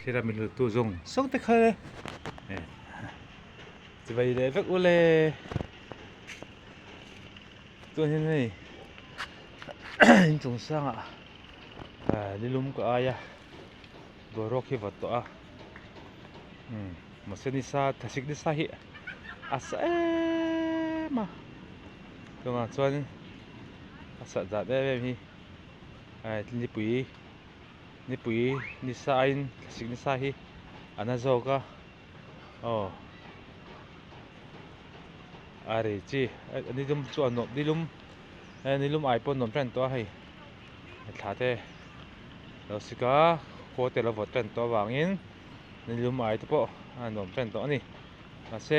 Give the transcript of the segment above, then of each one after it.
Thlir a min hlutu zawng zawng te kha e chivai leh vek ule chuan hian hei inchung sangah ah nilum ka ai a boruak hi vawt tawh a umm mahse nisa thlasik nisa hi a sa em a chungah chuan a sat zat em em hi nipui. Nipui nisa aiin thlasik nisa hi a na zawk a aw a rei chi nilum chu a nuam nilum nilum ai pawh a nuam tan tawh a hei thla te lo sik a khua te lo vawt tan tawh avangin nilum ai te pawh a nuam tan tawh a ni mahse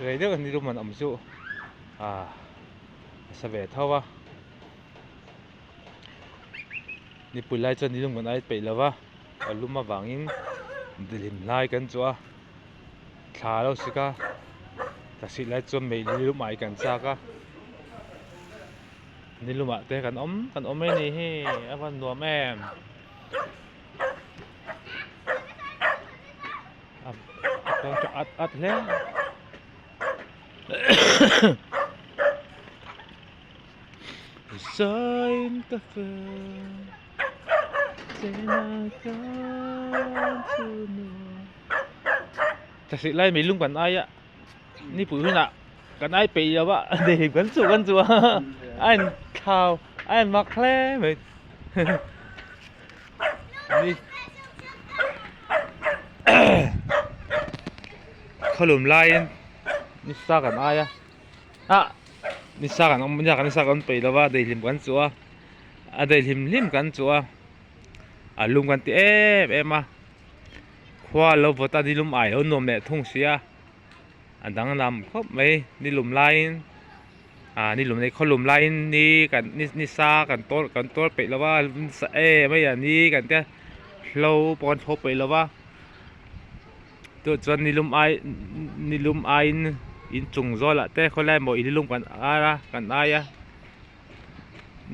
rei deuh nilum han awm chu ah a sa ve tho a. Nipui lai chuan nilum kan ai peih lo va, a lum avangin dihlim lai kan chu a, thla a lo sik a, thlasik lai chuan mei nilum ai kan chak a, nilumah te kan awm kan awm mai a ni hi a van nuam em a kawng at at hle. Zain ka fel chena kan chu nuam Thlasik lai meilung kan ai a nipui hunah kan ai peih lo a dei kan chuh kan chuh a a in thlau a in mak hle mai ni khawlum laiin nisa kan ai a. Ah nisa kan awm nia nisa kan peih lova daihlim kan chuh a a daihlim hlim kan chuh a a lum kan ti em em a khua a lo vawt a nilum ai lo nuam leh thung si a a danglam khawp mai nilum laiin ah nilum leh khawlum laiin ni kan nisa kan tawl kan tawl peih lova nisa em mai a ni kan tia hlo pawh kan thlawp peih lova. Tah chuan nilum ai nilum aiin inchung zawlah te khawlai maw inlum kan ar a kan ai a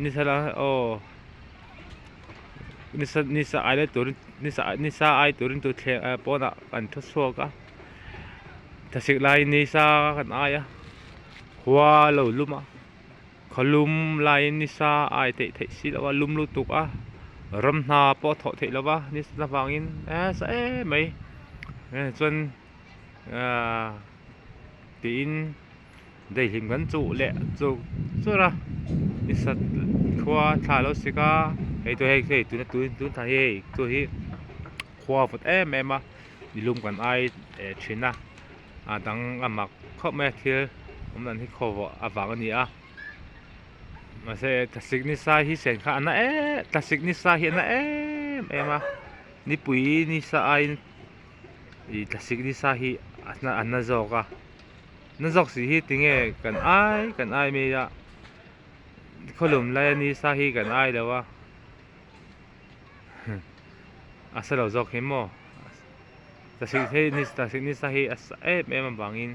nisa la aw nisa nisa ai lai turin nisa nisa ai turin thutthleng ah pawnah kan thu chhuak a thlasik laiin nisa kan ai a khua a lo lum a khaw lum laiin nisa ai theih theih si loh a lum lutuk a ram hna pawh a thawh theih loh a nisa vangin nasa em mai chuan ahh tiin daihlim kan chuh leh chur chur a nisa khua thla a lo sik a hei chu hei hei tuna tun tun thla hi hei chu hi khua a vawt em em a nilum kan ai eh thin a. A dang a mak khawp mai a thil awm dan hi khawvawh avang a ni a mahse thlasik nisa hi sen kha a na em thlasik nisa hi a na em em a nipui nisa aiin ih thlasik nisa hi a na zawk a na zawk si hi tinge kan ai kan ai mai a khawlum laia nisa hi kan ai lo a a sa lo zawk hi maw. Thlasik hi thlasik nisa hi a sa em em avangin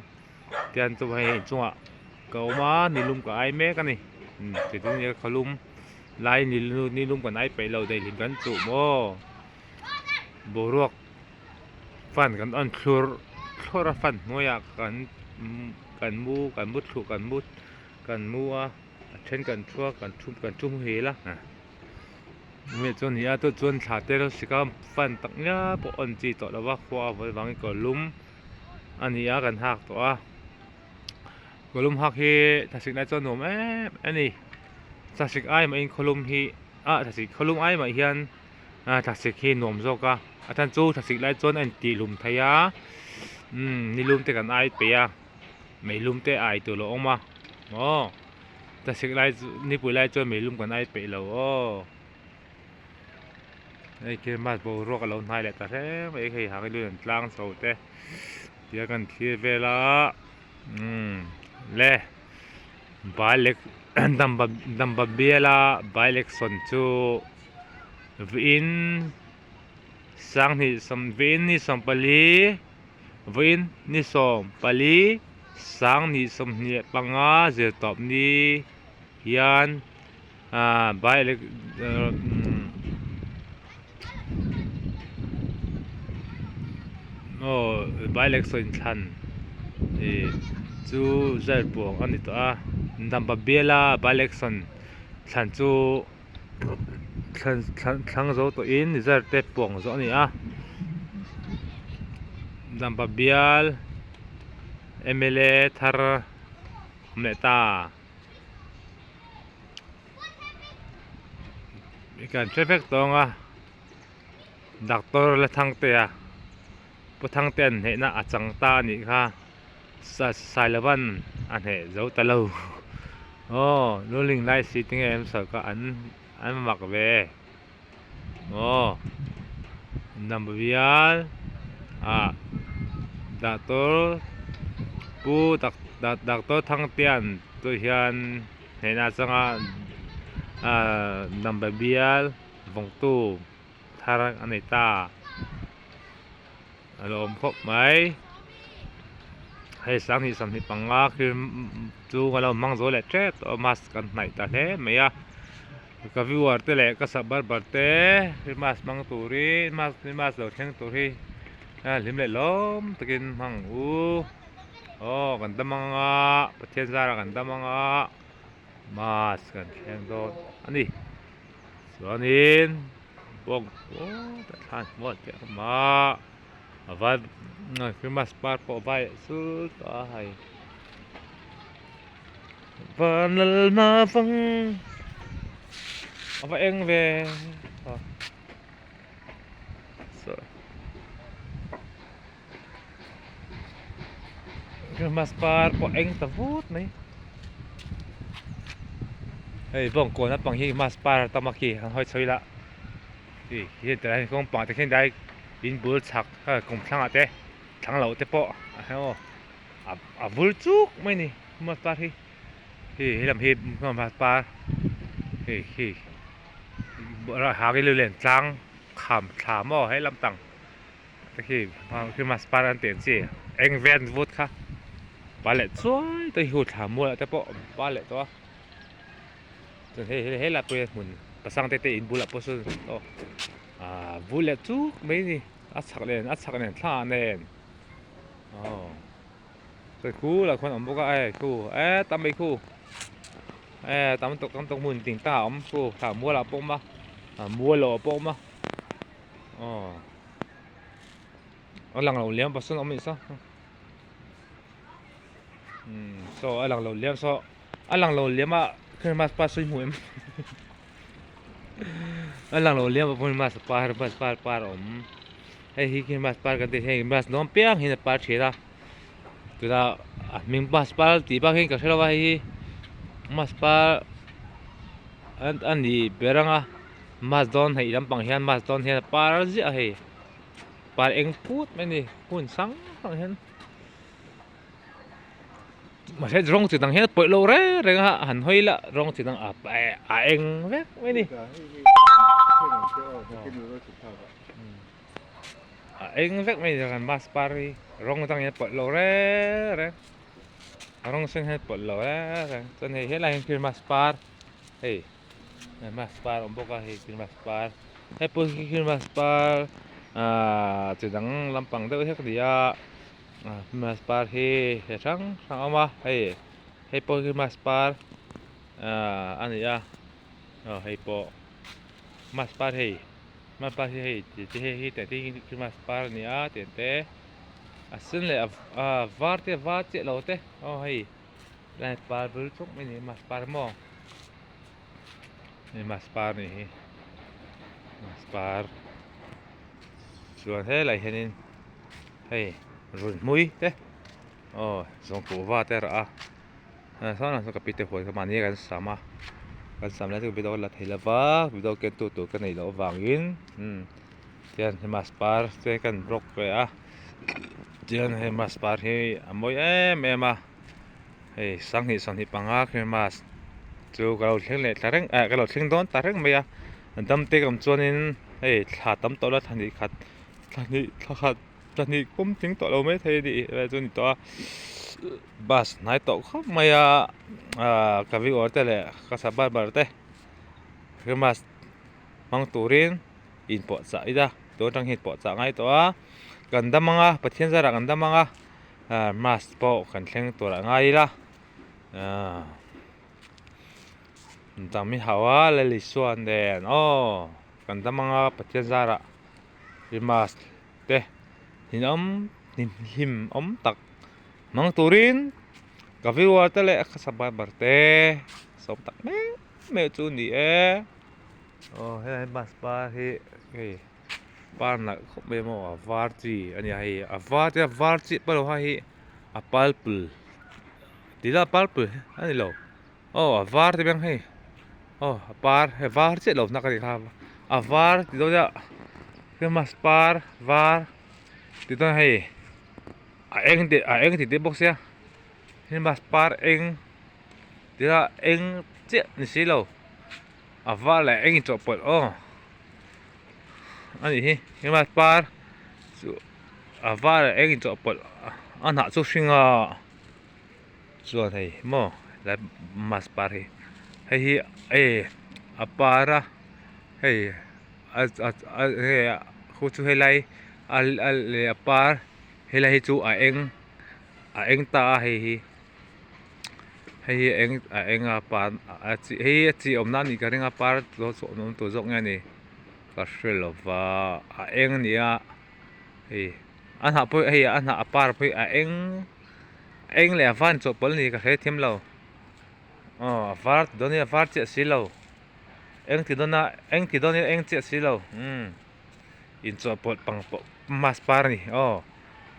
tian chu hei inchungah ka awm a nilum ka ai mek a ni tichuan khaw lum lai nilum kan ai peih lo daihlim kan chuh maw boruak fan kan on thlur thlur a fan hnuaiah kan kan mu kan mu thlu kan mu kan mu a a then kan thu a kan thu kan thu muhil a. Hmeh chu a ni a chu chuan thla te rawng sika fan tak ngial pawh a on chi tawh lo va khua a vawi vangin kawlum a ni a kan hak tawh a kawlum hak hi thlasik lai chuan a nuam em a ni thlasik ai mahin khawlum hi ah thlasik khawlum ai mah hian ah thlasik hi nuam zawk a a chhan chu thlasik lai chuan a intih lum thei a umm nilum te kan ai peih a meilum te ai tur a awm a aw. Thlasik lai chu nipui lai chuan meilum kan ai peih lo aw hei christmas boruak a lo hnai leh ta hle mai hei hang hi an tlang chho te tia kan thlir vel a umm le bailek damba damba biala bailek sawn chu vawiin sanghnih sawm vawiin ni sawmpali. Vawiin ni 14 25 zirtawp ni hian aaa by Aw by election thlan ih chu zar puang a ni tawh a Dampa biala by election thlan chu thlan thlan thlang zo tawhin zar te puang zawh a ni a Dampa bial mla thar awm leh ta. Kan hre vek tawng a Doctor la Thangtea Pu Thangtea'n hnehna a chang ta a nih kha Sailova'n a hneh zo ta lo aw ruling lai si tinge an sawi kha an an mak ve aw number bial ah Doctor Pu Doctor Thangtea'n chu hian hnehna atanga ahh number bial vawngtu thar a nei ta a lo awm khawp mai hei sanghnih sawmhnih panga khi chu a lo hmang zo leh tep tawh a mask an hnaih ta hle mai a ka viewer te leh ka subscriber te christmas hmang turin christmas lo thleng tur hi hlim leh lawm takin hmang ang u. Aw kan dam ang a Pathian zarah kan dam ang a mass kan thleng dawn a ni chuanin bawng pawl tak thlan hmuat te a awm a a vai christmas par pawh a vai leh zul tawh a hei vanlalna vang a va eng ve. Christmas par pawh eng ta vut mai hei bawngkawn lampang hi christmas par a tam a khi han hawi chho ila ih khi tilai hian kawng pang te khian dai in bul chhak kum thlangah te thlang loh te pawh aw a vul chuk mai a ni christmas par hi hei helam hi christmas par hei khi tlang kham thla maw he lam tang. Te khi Christmas par an tih ang chi eng ven vut kha pa leh chuai te hi thla mual ah te pawh pa leh tawh a chuan hei hei helai pawh hian hmun pasang te te in bulah pawh sawn aw ah vul leh chuk mai a ni a chhak nen a chhak nen thla nen aw chuan khu lah khuan a awm bawk a e khu e tam mai khu e tam tawk tam tawk hmun ding tah a awm khu thla mual ah pawh a awm a mual loh ah pawh a awm a. Aw a lang lo liam pasal awm anih saw umm saw a lang lo liam saw a lang lo liam a christmas par sawi hmu em a lang lo liam a christmas par christmas par par a awm hei hi christmas par kan tih hei christmas dawn piang hian a par thin a tuna a hming mas par tih bak hian ka hre lo a hei hi mas par a ni ber ang a. Mass dawn hei lampang hian mass dawn hian a par ziah a hei par eng phut mai a ni hmun sang sang hian mahse rawng chi dang hian a pawih lo reng reng a han hawi la rawng chi dang a a eng vek mai a ni a eng vek mai a ni mass par hi rawng dang hian a pawih lo reng reng a rawng sen hian a pawih lo reng reng chuan hei helai hian christmas par hei. Christmas par a awm bawk a hei Christmas par hei pawh hi Christmas par ahh chi dang lampang deuh hlek a ni a ah Christmas par hi chi hrang hrang a awm a hei hei pawh hi Christmas par ahh a ni a aw hei pawh Christmas par hei Christmas par hi hei ti te hei hi teh te hi Christmas par a ni a tih te a sen leh a var te a var chiah lo te aw hei. Lai par bul chuk mai ni mas par maw ni mas par ni hi mas par chuan helai hianin hei run hmui te aw zawng kuhva te a rah a sawn ah sawn ka pi te huan kha mahni kan sam a kan sam lai chu video la thei lova video ken tu tur ka neih loh avangin umm tihian mas par te kan block ve a tihian hei mas par hi a mawi em em a. Hei sanghnih sawmhnih panga christmas chu ka lo thleng leh ta reng eh ka lo thleng dawn ta reng mai a dam te ka awm chuanin hei thla tam tawh la thla hnih khat thla hnih thla khat thla hnih pawm tling tawh lo maithei a ni lai chu a ni tawh a bus hnai tawh khawp mai a ah ka viewer te leh ka subscriber te christmas hmang turin inpawhchah ila tun atang hian inpawhchah ngai tawh a. Kan dam anga Pathian zarah kan dam anga mass pawh kan thleng tur ah ngai ila dam i hauh a Lal Isua nen aw kan dam anga Pathian zarah mass te hlim hlim awm tak hmang turin ka viewer te leh ka subscriber te sawm tak mek mek chu a ni e aw helai bus par hi hei. Par nalh khawp mai maw a var chi a nia hei a var te a var chiah pawh lo hei a purple tih lah purple a ni lo aw a var te beng hei aw a par hei var chiah lo nak a nih kha a var ti dawn ila christmas par var ti dawn hei a eng te a eng ti te bawk sia christmas par eng ti ila eng chiah ni si lo. A var leh eng inchawhpawlh aw a nih hi hema par chu a var leh eng inchawhpawlh a hnah chu hring a chuan hei maw helai mass par hi hei hi e a par a hei a hei khu chu helai a par helai hi chu a eng a eng ta a hei hi. Hei hi eng a eng a par a chi hei a chi awm na a nih ka ring a par chu awm awm tur zawk nge a ni ka hre lo va a eng a ni a hei a hnah pawh hei a hnah a par pawh hi a eng a eng leh a var inchawhpawlh a ni ka hre thiam lo aw a var ti dawn hi a var chiah si lo eng ti dawn a eng ti dawn hi eng chiah si lo umm inchawhpawlh pang pawh mass par a ni aw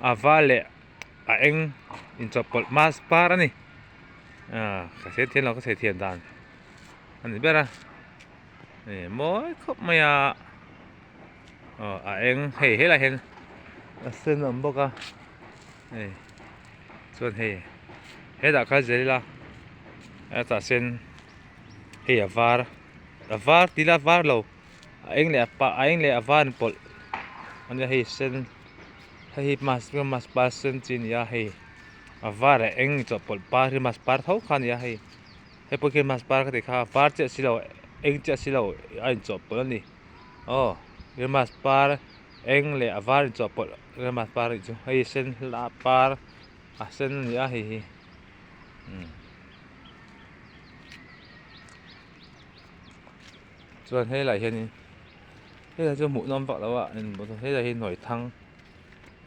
a var leh. A eng inchawhpawlh mass par a ni ah ka hriat thiam lo ka sawi thiam dan a ni ber a ih mawi khawp mai a aw a eng hei helaiah hian a sen a awm bawk a hei chuan hei hetah khan zel ila hetah sen hei a var a var tih ila a var lo a eng leh a pa a eng leh a var inpawlh a nia hei sen. Hei hi mas mas par sen chi a ni a hei a var leh eng chawhpawlh par hi mas par tho kha a ni a hei hei pawh khi mas par ka tih kha a var chiah si lo eng chiah si lo a inchawhpawlh a ni aw mas par eng leh a var inchawhpawlh mas par a nih chu hei sen la par a sen a ni a hei hi umm chuan helaiah hianin. Helai chu hmuh nawm vak lo a helai hi nawi thang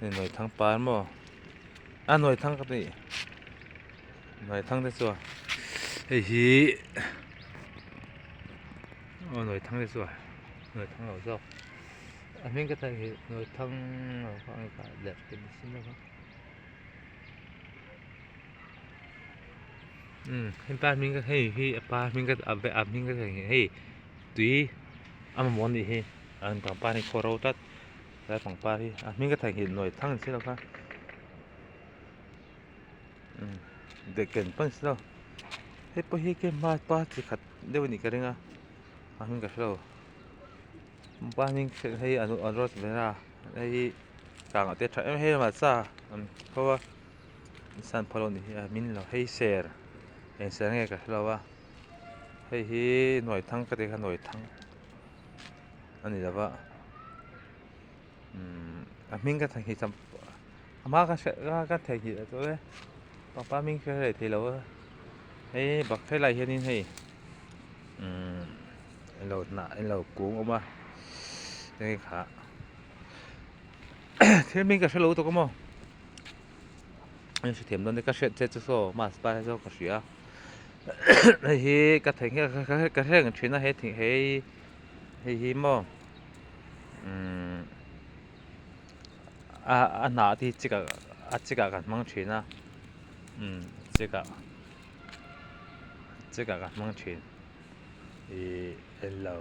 nawi thang par maw a nawi thang ka ti nawi thang te chuan hei hi aw nawi thang te chuan nawi thang lo zawk a hming ka thei hi nawi thang lo kha ang kha leh te ni sin lova umm hepa hming ka hei hi a pa hming ka a hming ka thei hei tui a mamawh a nih hi an pangpar hi khaw ro tlat helai pangpar hi a hming ka theihnghilh nuai thang ni silo kha umm dehken pawh a ni silo hei pawh hi hma pa chi khat deuh a nih ka ring a a hming ka hrelo pa hming hei an rawt ve a hei hi kangah te a tha em em a cha an kho a san phal a nih hi a min lo hei ser eng ser nge ka hrelo a. Hei hi nuai thang ka tih kha nuai thang a ni lova umm a hming ka theihnghilh cham a hma ka hriat ka theihnghilh a chu e pangpar hming ka hre thei lo a hei bak helai hianin hei umm eng lo hnah eng lo kung a awm a hei kha thil hming ka hrelo tawk a maw. An hrethiam dawn nia ka hriat che chu saw mask par hi chu ka hria hei hi ka theihnghilh ka hre reng thin a he thing hei hei hi maw umm a a hnah te hi chik ah a chik ah kan hmang thin a umm chik ah chik ah kan hmang thin ihh englo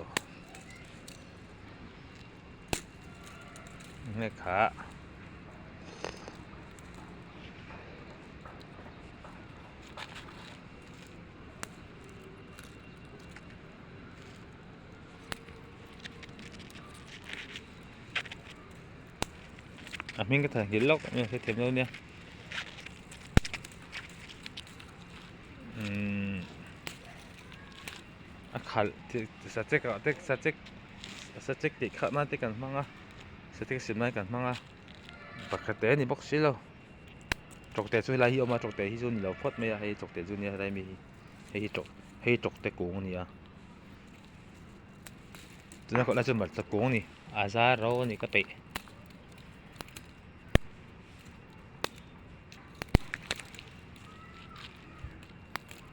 nge kha a hming ka theihnghilh lawk nia hrethiam lo nia umm a khalh sachek ah te sachek sachek tih khalh nan te kan hmang a sachek siam nan kan hmang a. Pakhat te a ni bawk si lo tawkte chu helai hi a awm a tawkte hi chu a ni lo phawt mai a hei tawkte chu a nia helai mi hi hei hi tawk hei tawkte kung a ni a tuna kawt lai chu hmarcha kung a ni a zar ro a ni ka peih.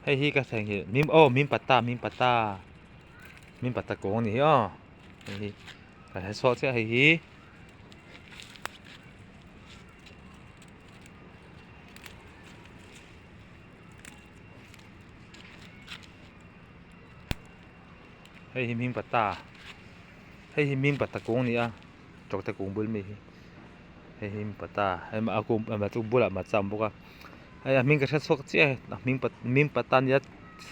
Hei hi ka theihnghilh mim aw mim patta mim patta mim patta kung a ni hi aw hei hi ka hre chhuak chiah hei hi. Hei hi hming pata hei hi hming pata kung a ni a tawkte kung bul mi hi hei hi hming pata hei a kung a bulah macha a awm bawk a hei a hming ka hre chhuak chiah a hming hming pata nia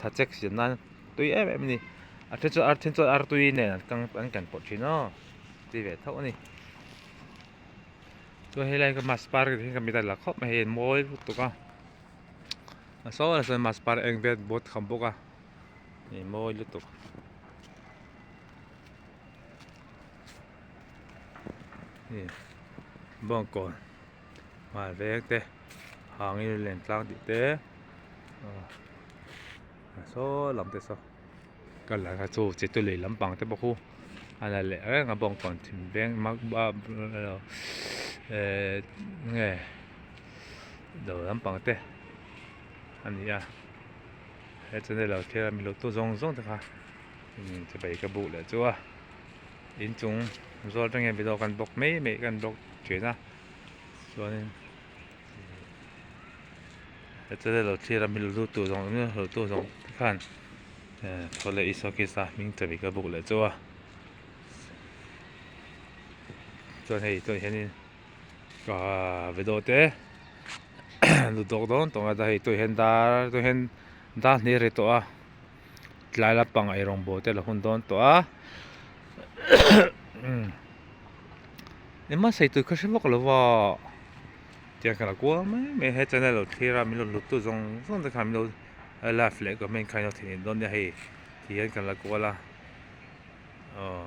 hachek siam nan tui em em a ni a then chuan a then chuan artui nen an kang an kan pawlh thin aw. Ti ve tho a ni. Chuan helai ka mas par hi ka mit a la khawp mai hei mawi lutuk a. A saw ah sawn mas par eng vel bawt kham bawk a. Hei mawi lutuk. Hei bawngkawn hmar veng te hangin len tlang tih te a saw lam te saw. Ka la kha chu che chu lei lampang te bawk u a la leh reng a bawngkawn thin veng ehh nge dawr lampang te a ni a he channel ah khian mi luhtu zawng zawng te kha chibai ka buk leh chu a inchung zawl atang hian video kan bawk mai mai kan bawk thin a chuanin he channel ah thlir a mi luhtu zawng luhtu zawng te khan. Thaw leh Isua Krista hming chawi ka buk leh chu a chuan hei tunah hianin ka video te lu dawk dawn tawh a hei tunah hian dar tunah hian dar hnih a ri tawh a tlai lampang eirawng bawl te a la hun dawn tawh a engmah sawi tur ka hre vak lo va tiang khan a kual mai mai a he channel lo thlir a min lo hlut tu zawng zawng te khan min lo. Live leh comment kha ilo theihnghilh dawn nia hei ti hian kan la kual a aw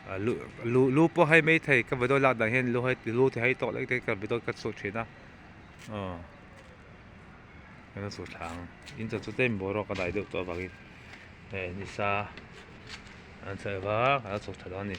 a lu lu lu pawh hei maithei ka video lak dan hian lu hai lu te hai tawh lek te ka video ka chhuah thin a aw kan la chhuah thla ang in chaw chu tlem boruak a dai deuh tawh avangin hei nisa an chhe va kan la chhuak tha dawn a ni.